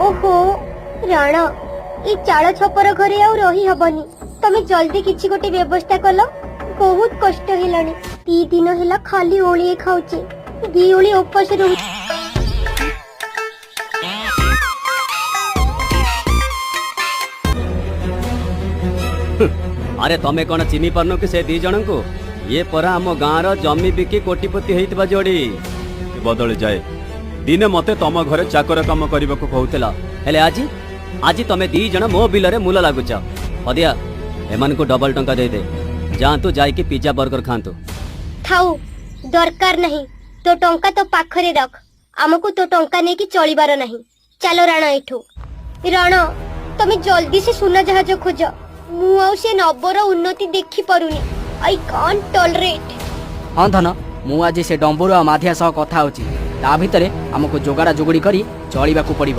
ଓହୋ ରାଣ, ଏ ଚାଳ ଛପର ଘରେ ଆଉ ରହି ହବନି। ତମେ ଜଲ୍ଦି କିଛି ଗୋଟେ ବ୍ୟବସ୍ଥା କଲ। ବହୁତ କଷ୍ଟ ହେଲାଣି। 2 ଦିନ ହେଲା ଖାଲି ଓଳିଏ ଖାଉଛି, 2 ଓଳି ଉପାସ ରହୁ। ଆରେ ତମେ କଣ ଚିହ୍ନି ପାରୁନ କି ସେ ଦି ଜଣଙ୍କୁ? ଇଏ ପରା ଆମ ଗାଁର ଜମି ବିକି କୋଟିପତି ହେଇଥିବା ଯୋଡି। ବଦଳି ଯାଏ। ଦିନେ ମତେ ତମ ଘରେ ଚାକର କାମ କରିବାକୁ କହୁଥିଲା, ହେଲେ ଆଜି ଆଜି ତମେ ଦି ଜଣ ମୋ ବିଲରେ ମୂଲ ଲାଗୁଛ। ଅଦିଆ, ଏମାନଙ୍କୁ ଡବଲ ଟଙ୍କା ଦେଇଦେ। ଯାଆନ୍ତୁ, ଯାଇକି ପିଜା ବର୍ଗର ଖାଆନ୍ତୁ। ଥାଉ, ଦରକାର ନାହିଁ। ତୋ ଟଙ୍କା ତୋ ପାଖରେ ରଖ। ଆମକୁ ତୋ ଟଙ୍କା ନେଇକି ଚଳିବାର ନାହିଁ। ଚାଲ ରାଣ ଏଠୁ। ରାଣ, ତମେ ଜଲ୍ଦି ସେ ସୁନା ଜାହାଜ ଖୋଜ। ମୁଁ ଆଉ ସେ ନବର ଉନ୍ନତି ଦେଖି ପାରୁନି। I can't tolerate. ହଁ ଧନ, ମୁଁ ଆଜି ସେ ଡମ୍ବୁରୁ ଆଉ ମାଧିଆ ସହ କଥା ହେଉଛି। ତା ଭିତରେ ଆମକୁ ଯୋଗାଡ଼ ଯୋଗୁଡ଼ି କରି ଚଳିବାକୁ ପଡ଼ିବ।